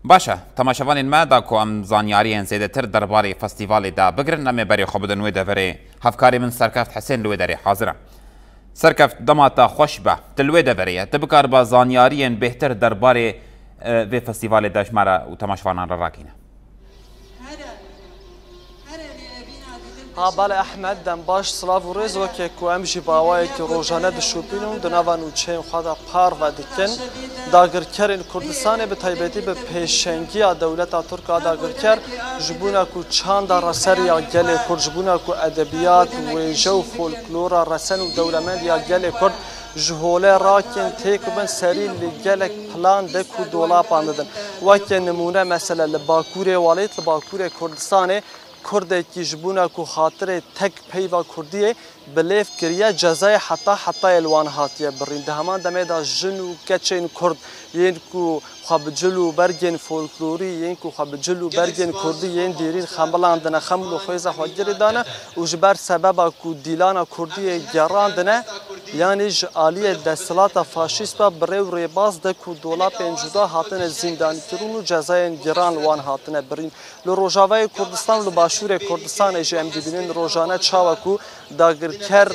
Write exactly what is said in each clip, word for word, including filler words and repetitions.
Baş e, temaşevanên me, da ku em zanyariyên zêdetir derbarê festîvalê de bigirin, em ê berê xwe bidin wê deverê. Hevkarê min Serkeft Hisên li wê derê hazir e. Serkeft, dema te xweş be, tu li wê deverê ye, tu bikariba zanyariyên bêhtir derbarê, e, vê festîvalê de ji me re û temaşevanan re rakîne. Ha, belê Ehmed, dem baş, silav û rêz. Weke ku em jî bi awayekî rojane dişopînin û di nava nûçeyên xwe de parve dikin, dagirkerên Kurdistanê, bi taybetî bi pêşengiya dewleta Tirk a dagirker, ji bona ku çanda reser ya gelê Kurd, ji bona ku edebiyat, wêje û folklora resen û dewlemend ya gelê Kurd ji holê rakin têk bin, serî li gelek plan de ku dolapan didin. Weke nimûne, mesele li Bakurê welêt, li Bakurê Kurdistanê, Kurdekî ji bona ku xatirê tek peyva Kurdiyê bi lêv kiriye, cezayê heta hetayê li wan hatiye birîn. Di heman demê de jin û keçên Kurd yên ku xwe bi cil û bergên folklorî, yên ku xwe bi cil û bergên Kurdî yên dêrîn xemilandine, xeml û xwêza xwe girê dane û ji ber sebeba ku dîlana Kurdiyê gerandine, yanî ji aliyê desthilata faşîst ve bi rê û rêbaz de ku dolapên cuda hatine zîndanîkirin û cezayên giran li wan hatine birîn. Li Rojavayê Kurdistan û li Başûrê Kurdistanê jî em dibînin rojane çawa ku dagirker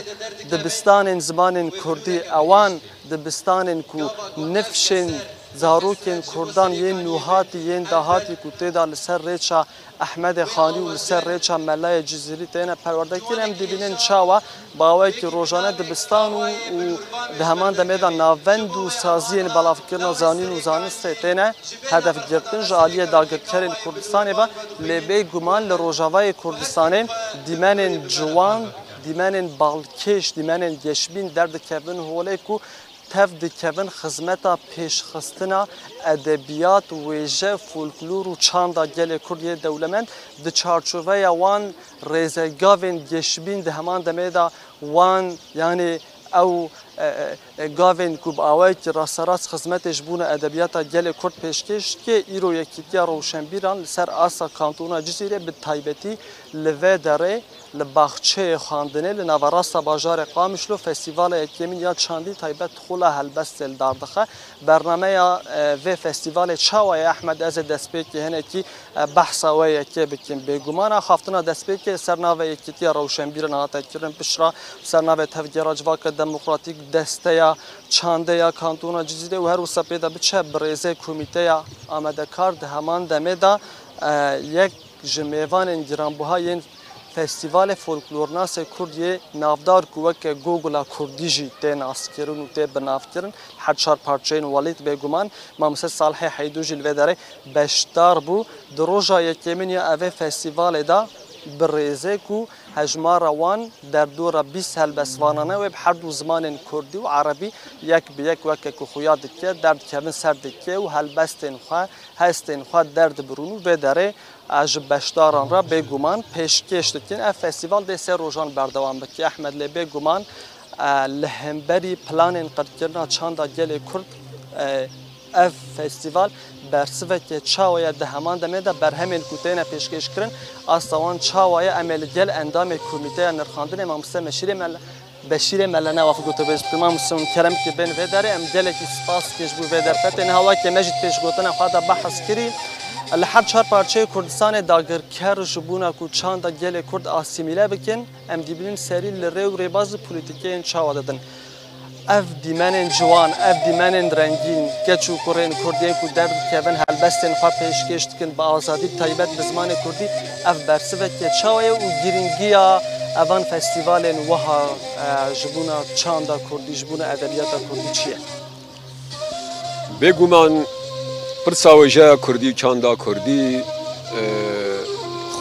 dibistanên zimanên Kurdî, ewan dibistanên ku nifşên zarokên Kurdan yên nûhatî, yên dahatî ku tê de li ser rêça Ehmedê Xanî û li ser rêça Melayê Cizîrî têne perwerdekirin, em dibînin çawa bi awayekî rojane dibistan û, û di heman demê de navend û saziyên belavkirina zanîn û zanistê têne hedef girtin ji aliyê dagirkerên Kurdistanê ve, lê bêguman li Rojavayê Kurdistanê dîmenên ciwan, dîmenên balkêş, dîmenên geşbîn derdikevin holê ku tev dikevin xizmeta pêşxistina edebiyat, wêje, folklor û çanda gelê Kurd yê dewlemend. Di çarçoveya wan rêzegavên geşbîn di heman demê de wan, yanî ew, e, e, e, gavên ku bi awayekî rasterast xizmetê ji bona edebiyata gelê Kurd pêşkêş dike, îro Yekîtiya Rewşenbîran li ser asta Kantona Cizîrê bi taybetî li vê derê li baxçeyê xwendinê li naverasta bajarê Qamişlo festîvala yekemîn ya çandî taybet xula helbestê li dar dixe. Bernameya, e, vê festîvalê çawa ye, Ehmed? Ez ê destpêkê hinekî, e, behsa wê yekê bikim. Bêguman axaftina destpêkê ser navê Yekîtiya Rewşenbîran hate kirin, piştre ser navê Tevgera Civaka Demokratîk, Desteya Çandê ya Kantona Cizîrê û her wisa pê de biçe bi rêzê Komîteya Amadekar di heman demê de, e, yek ji mêvanên giranbuha yên Festîvalê folklornasê Kurd yê navdar ku weke Gogula Kurdî jî tê naskirin û tê binavkirin, her çar parçeyên welêt bêguman, Mamoste Salihê Heydo jî li vê derê beşdar bû. Di roja yekemîn ya evê festîvalê de bi rêzê ku hejmara wan derdora bîst helbestvanan e, wê bi her du zimanên Kurdî û Erebî yek bi yek weke ku xuya dike, derdikevin ser dike û helbestên xwe, hestên xwe derdibirûn û vê derê, e, ji beşdaran re bêguman pêşkêş dikin. Ev festîval dê sê rojan berdewam bike, Ehmed, lê bêguman, e, li hemberî planên qirkirina çanda gelê Kurd, e, ev festîval bersiveke çawa ye, di heman demê de berhemên ku têne pêşkêş kirin, asta wan çawa ye, em ê li gel endamê Komîteya Nirxandinê, Mamoste Meşîrê Mel-, Beşîrê Mele, ne waf gote bêz bikim, Mamoste, hûn kerem bike bên vê derê, em gelekî spas dikin ji bo vê derfetê. Niha weke me jî di pêşgotina xwe de behs kirî, li her çar parçeyê Kurdistanê dagirker ji bona ku çanda gelê Kurd asîmîle bikin, em dibînin serî li rê û rêbazî polîtîkeyên çawa didin. Ev dîmenên ciwan, ev dîmenên rengîn, keç û kurên Kurd yên ku derdikevin helbestên xwe pêşkêş dikin bi azadî, bi taybet bi zimanê Kurdî, ev bersiveke çawa ye û girîngiya evan festîvalên wiha, e, ji bona çanda Kurdî, ji bona edebiyata Kurdî çi ye? Bêguman pirsa wêjeya Kurdî, çanda Kurdî, e,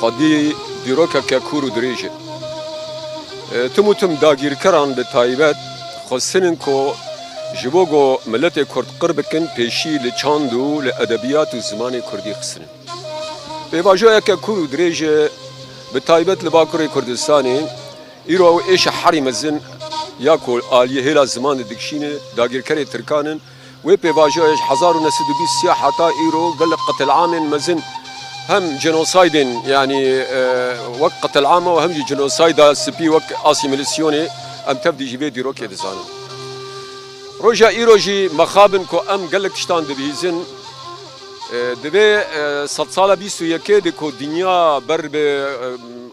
xwedî dîrokeke kûr û dirêj e. E, tim û tim dagîrkeran bi taybet xwestinin ku ji bo ku miletê Kurd qir bikin, pêşî li çand û li edebiyat û zimanê Kurdî xistinin. Pêvajoyeke kûr û dirêj e, bi taybet li Bakurê Kurdistanê, îro ew êşa herî mezin ya ku aliyê hêla ziman de dikişîne, dagirkerê Tirkan in. Wê pêvajoyê ji hezar û neh sed û bîst ya heta îro gelek qetilamên mezin, hem cenosaydên, yanî, e, wek qetilam û hem jî cenosayda spî wek asîmîlasyonê, em tev dî jî vê dîrokê dizanin. Roja îro jî mexabin ku em gelek tiştan dibihîzin, E, di vê, e, sedsala bîst û yekê de ku dinya ber bi, e,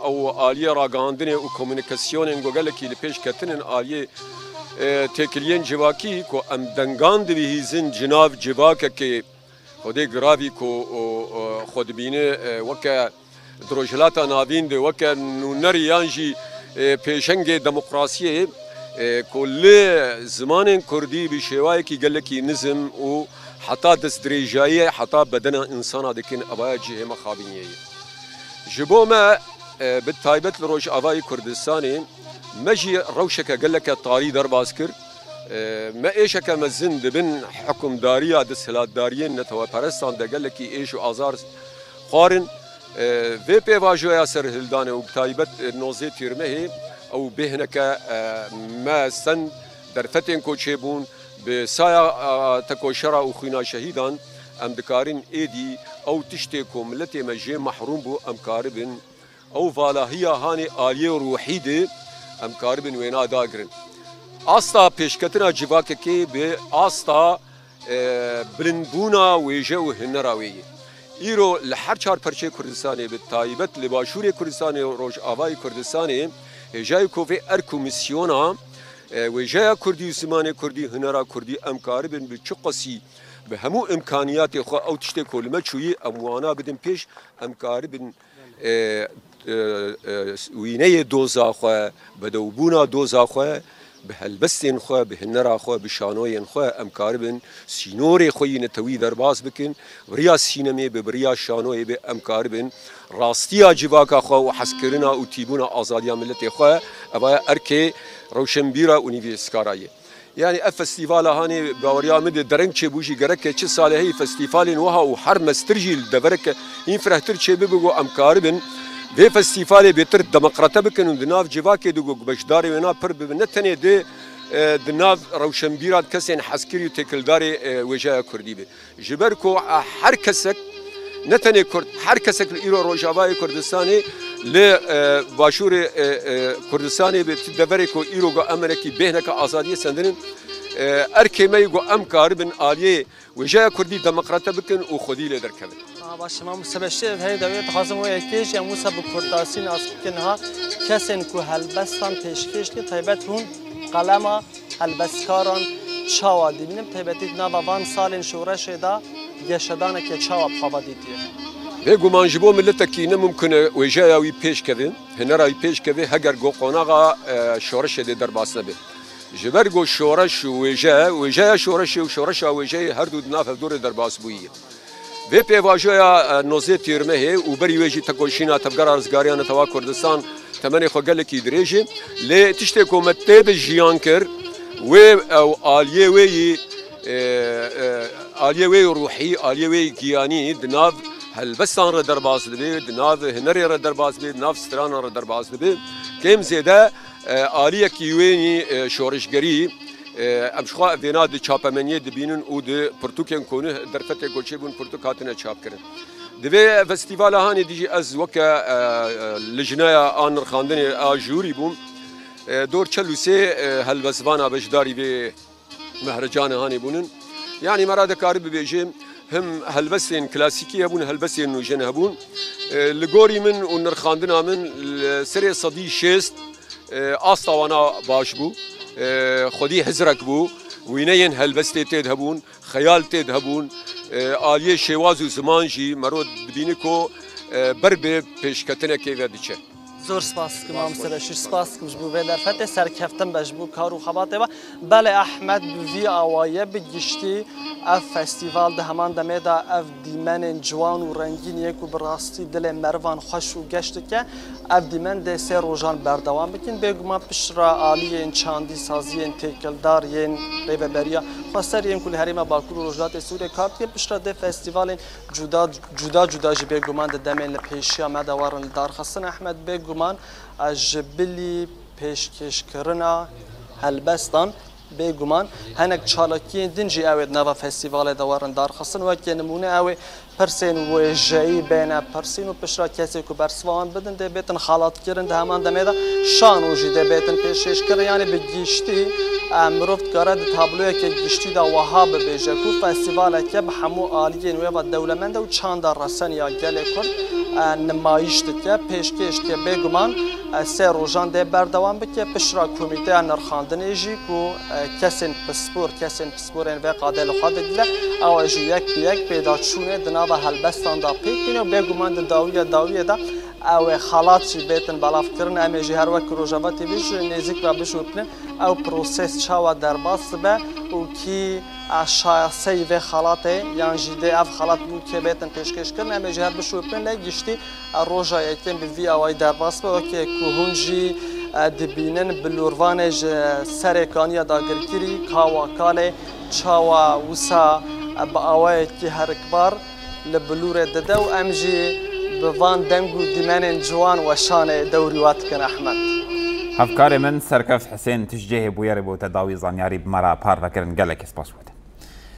ew aliyê ragihandinê û komunîkasyonên ku gelekî li pêş ketinin aliyê, e, têkiliyên civakî ku em dengan dibihîzin ji nav civakekê xwedê giravî ku, o, o, xwe dibîne, e, weke di Rojhilata Navîn de weke nûnerî yan jî, e, pêşengê demokrasiyê, e, ku li zimanên kurdî bi şêwayekî gelekî nizm û heta destdirêjayiyê heta bedena însana dikin, evaya cihê me xabîniyê ye. Ji bo me, e, bi taybet li Rojavayê Kurdistanê me jî rewşeke geleke tarî derbas kir. E, me êşeke mezin di bin hikûmdariya desthilatdariyên neteweperestan de gelekî êş û azar xwarin. E, vê pêvajoya serhildanê û bi taybet, e, nozdeh Tîrmehê ew bêhneke, e, me send derfetên ku çêbûn, bi saya, e, tekoşera û xwîna şehîdan em dikarin êdî ew tiştê ku miletê me jê mehrûm bû em karibin ew valahiya hanê aliyê ruhî de em karibin wêna dagirin. Asta pêşketina civakekê bi asta, e, bilindbûna wêje û hunera wê ye. Îro li her çar perçeyê Kurdistanê, bi taybet li Başûrê Kurdistanê û Rojavayê Kurdistanê, hêjayê ku vê erk û misyona, e, wêjeya kurdî û zimanê kurdî, hunera kurdî em karibin bi çi qasî, bi hemû imkaniyatê xwe ew tiştê ku li me çûyî em wana bidin pêş, em karibin e, e, e, wîneyê doza xwe, bedewbûna doza xwe, bi helbestên xwe, bi hunera xwe, bi şanoyên xwe em karibin sînorê xwe yî netewî derbas bikin, bi riya sînemê be, bi riya şanoyê be em karibin rastiya civaka xwe û hezkirina û tîbûna azadiya miletê xwe, evaya erkê rewşenbîra û nivîskara ye. Yanî ev festîvala hanê baweriya min de dereng çêbû jî gereke çi saleheyî festîvalên wiha û her mestir jî li devereke hîn firehtir çêbibe ku em karibin vê festîvalê bêtir demokrate bikin û di nav civakê de ku beşdarê wêna pir bibin, ne tenê di, e, di nav rewşenbîra kesên hezkirî û têkildarê, e, wêjeya kurdî be. Ji ber ku, e, her kesek, ne tenê Kurd, her kesek li îro Rojavayê Kurdistanê li, e, Başûrê, e, e, Kurdistanê bi ti deverê ku îro ku em hinekî bêhneke azadiyê sendinin, e, erkê me yî ku em karibin aliyê wêjeya kurdî demokrate bikin û xwedî lê derkevin. Aha, baş, Mam Sebeştê, ev herî dawiyê dixwazim wê yekê jî em wisa bi kurtasî nas bikin ha kesên ku helbestan pêşkêş dikin, taybet hûn qelema helbestkaran çawa dibînin? Taybetî di nava van salên şoreşê de geşedaneke çawa bi xwe ve dîtiye? Bêguman ji bo miletekî ne mimkun e wêjeya wî pêş keve, hunera wî pêş keve, heger ku qonaxa, e, şoreşê de derbas nebe. Ji ber ku şoreş û wêje, wêjeya şoreşê û şoreşa wêjeyê her du di nav hevdû re derbas bûyî ye. Vê pêvajoya, e, nozdeh Tîrmehê û berî wê jî tekoşîna Tevgera Rizgariya Netewa Kurdistan temenê xwe gelekî dirêj e. Lê tiştê ku me tê de jiyan kir, wê ew aliyê wê yî, e, e, aliyê wê yî ruhî, aliyê wê yî giyanî di nav helbestan re derbas dibe, di nav hunerê re derbas dibe, di nav stranan re derbas dibe. Kêm zêde, e, aliyekî wê yî, e, şorişgerî, e, em ji xwe vêna di çapemeniyê dibînin û di pirtûkên ku nû derfetê ku çêbûn pirtûk hatine çapkirin. Di vê festîvala hanê dî jî ez weke, e, e, lijneya a nirxandinê a jûrî bûm. E, dor çel û sê, e, helbestvana beşdarî vê mehrecanê hanê bûnin. Yanî me re dikarî bibêje, him helbestên klasîkî hebûn, helbestên nûjen hebûn. E, li gorî min û nirxandina min li serê sedî şêst, e, asta wana baş bû. E, xwedî hizrek bû. Wîneyên helbestê tê de hebûn, xeyal tê de hebûn. E, aliyê şêwaz û ziman jî mero dibîne ku, e, ber bi pêşketinekê ve diçe. Zor spas dikim, Mam Sebeşîr, spas dikim ji bo vê derfetê, serkeftin be ji bo kar û xebatê ve. Belê Ehmed, bi vî awayî bi giştî ev festîval di heman demê de ev dîmenên ciwan û rengîn yê ku bi rastî dilê merivan xweş û geş dike. Ev dîmen dê sê rojan berdewam bikin. Bêguman piştre aliyên çandî saziyên têkildar yên rêveberiya xweser yên ku li herêma Bakur û Rojhilatê Sûriyê kar dike, piştre dê festîvalên cuda cuda cuda jî bêguman di demên li pêşiya me de werin li darxistin. Ehmed, bêguman ez ji bilî pêşkêşkirina helbestan bêguman hinek çalakiyên din jî ew ê di nava festîvalê de werin darxistin. Wekî nimûne ew ê pirsên wêjeyî bêne pirsîn û piştre kesê ku bersiva wan bidin dê bêtin xelatkirin, di heman demê de şano jî dê bêtin pêşkêşkirin. Yanî bi giştî, e, mirov dikare di tabloyeke giştî de wiha bibêje ku festîvaleke bi hemû aliyên wê ve dewlemend e û çanda reseniya gelê Kurd, e, nimayîş dike, pêşkêş dike. Bêguman, e, sê rojan dê berdewam bike. Piştre komîteya nirxandinê jî ku, e, kesên pispor, kesên pisporên vê qadê li xwe digire, ew ê jî yek bi yek pêdaçûnê di nava helbestan de pêk bîne û bêguman di dawiya dawiyê de ew ê xelat jî bêtin belavkirin. Em ê jî her wek Rojava T V ji nêzîk ve bişopînin ew proses çawa derbas dibe û kî, e, şayesteyî vê xelatê yan jî dê ev xelat bû kê bêtin pêşkêşkirin. Em ê jî her bişopînin lê giştî, e, roja yekem bi vî awayî derbas be. Wekî ku hûn jî, e, dibînin, bilûrvanê ji Serêkaniya dagirkirî, Kawa Kalê, çawa wisa, e, bi awayekî herikbar li bilûrê dide û em jî bi van deng û dîmenên ciwan weşanê dewrî we dikin, Ehmed. Hevkarê min Serkeft Hisên, tu ji cihê bûyerê bo te dawî zanyarî bi me re parve kirin. Gelekî spas bo te.